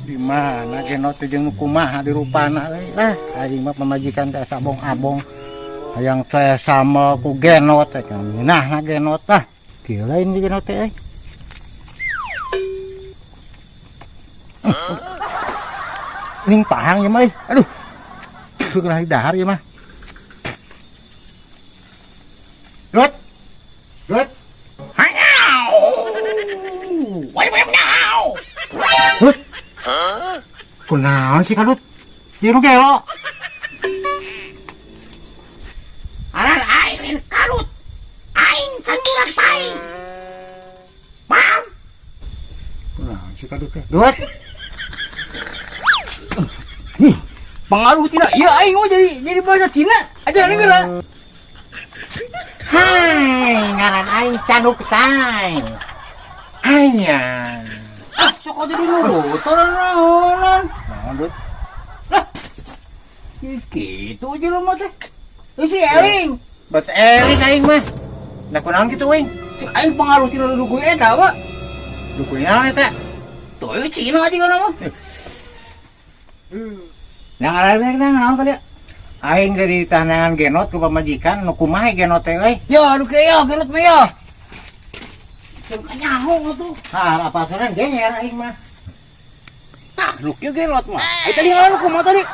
Di mana genot teh jeung nu kumaha di rupana euy. Lah, aing mah pamajikan teh sabong-abong. Hayang saya sama ku genot teh ngeunahna genot lah. Kieu lain di genot teh euy. Ning pahang ieu mah euy. Aduh. Kena dahar ieu mah. Dut. Dut. Hayau. Wai wai nyau. Dut. Kunaon sih kadut? Ieu nu gelo. Aran aing lain kadut. Aing can budak paing. Paham? Kunaon sih kadut teh? Dut. Nih, pengaruh tidak? Iya aing mah jadi bahasa Cina. Aja ini lah. Hai, ngaran aing Canduk Tay. Aya. Ah, sok aja dulu. Tolong naonan. Naon, Dut? Lah. Gitu aja lo mah teh. Si eling. Bet eling aing mah. Nah kunaon kitu euy? Cek aing pengaruh tina dukun eta, Pak. Dukun naon eta? Tuh, ieu Cina aja kana mah. Nah, ngaran naon ka dia? Aing jadi tanangan genot ku pamajikan nu kumaha genot teh euy? Yo, aduh kieu yo, genot mah yo. Jeung kanyaho atuh. Hah, apa soran genger aing mah. Tah, nu kieu genot mah. Ai tadi ngaran kumaha tadi?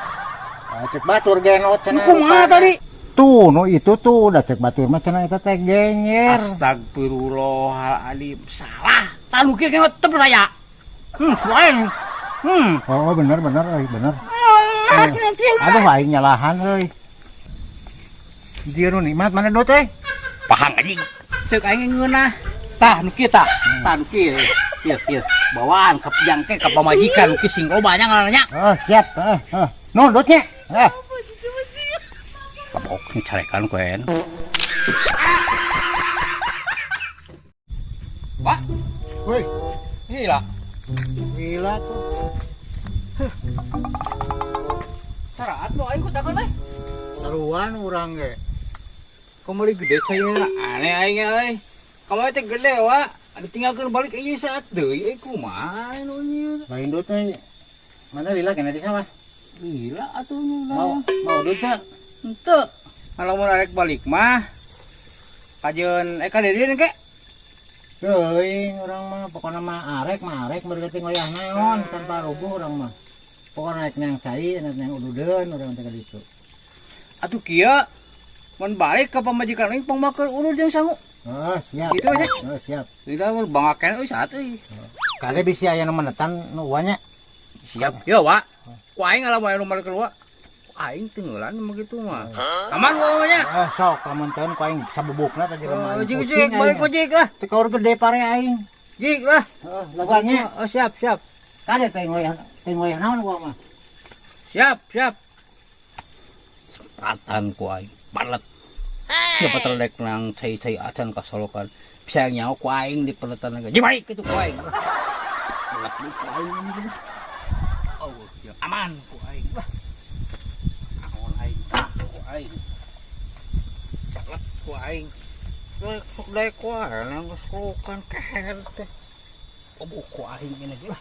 Ah, cek batur genot cenah. Nu kumaha tadi? Tuh, nu itu tuh udah cek batur mah cenah eta teh genger. Astagfirullahaladzim, salah. Tah nu kieu genot teu percaya. Lain. Oh, bener bener euy, bener. Aduh, aing nyalahan euy. Dia nu nikmat mana dot teh? Pahang anjing. Ceuk aing ngeunah. Tah nu kieu tah. Tah nu kieu. Ieu ieu bawaan ka jangke ka pamajikan nu kieu sing loba nya ngaranna nya. Oh, siap. Heeh, heeh. Nu dot nya. Heeh. Kabok nih carekan koen. Pak. Woi. Gila. Gila tuh. Saraat nu aing kutakan teh. Saruan urang ge. Kamari gede saya aneh aing euy. Kamari teh gede wa. Ada tinggalkeun balik ieu saat deui euy kumaha nu ieu. Lain dut teh. Mana lila kena di sawah? Lila atuh Mau mau dut teh? Henteu. Kalau mau narik balik mah kajeun ka dieu ke. Teuing urang mah pokona mah arek berarti ngoyah naon tanpa rubuh urang mah. Pokona naik nang cai, naik nang ududeun urang teh ka ditu. Atuh kieu mun balik ka pamajikan aing pangmakeun udud jeung sangu. Oh, siap. Gitu aja. Oh, siap. Tidak mun bangaken euy saat euy. Kade bisi aya nu menetan nu nya. Siap. Yo, Wak. Ku aing ngalamun aya nu balik keluar. Aing tinggalan mah gitu mah. Aman gua mah nya. Ah, sok lamun teu ku aing sabubukna teh jelema. Jig jig balik ku jig lah. Teu kaur gede pare aing. Jig lah. Heeh, laguannya. Oh, siap, siap. Kade teh ngoyah naon gua mah. Siap, siap. Sempratan ku aing. Palet. Siapa terlek nang cai-cai acan kasolokan. Bisa nyaho ku aing di peletan lagi. Jig balik kitu ku aing. Palet ku aing. Oh, ya aman ku aing. Wah. Aman aing. Ku aing. Palet ku aing. Sok daek ku aing nang kasolokan keher teh. Oh, ku aing ini lah.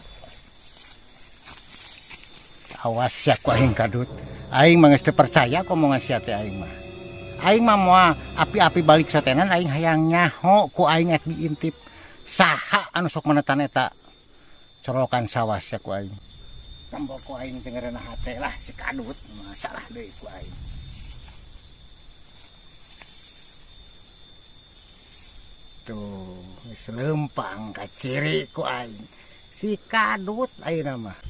Awas ya ku aing kadut. Aing mah geus teu percaya ku omongan sia teh aing mah. Aing mah moal api-api balik sotenan aing hayang nyaho ku aing ek diintip. Saha anu sok menetan eta corokan sawah sia ku aing. Tambah ku aing teh ngaranna hate lah si kadut masalah deui ku aing. Tuh, geus leumpang ka ciri ku aing. Si kadut ayeuna mah.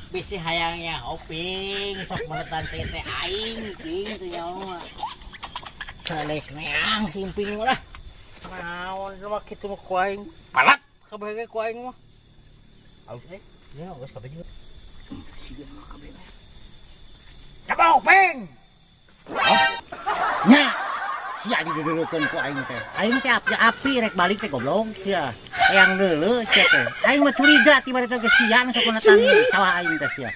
Bisi hayangnya oping sok menetan teh aing ping teu nyaho mah. Saleh neang simping lah. Naon mah kitu mah ku aing. Palat kabeh ge ku aing mah. Aus euy. Ya geus kabeh juga. Siga mah kabeh. Cabok ping. Nya. Sia dideulekeun ku aing teh. Aing teh api-api rek balik teh, goblok sia. Hayang deuleu sia teh. Aing mah curiga tiba-tiba ge sia nu sok netan sawah aing teh sia.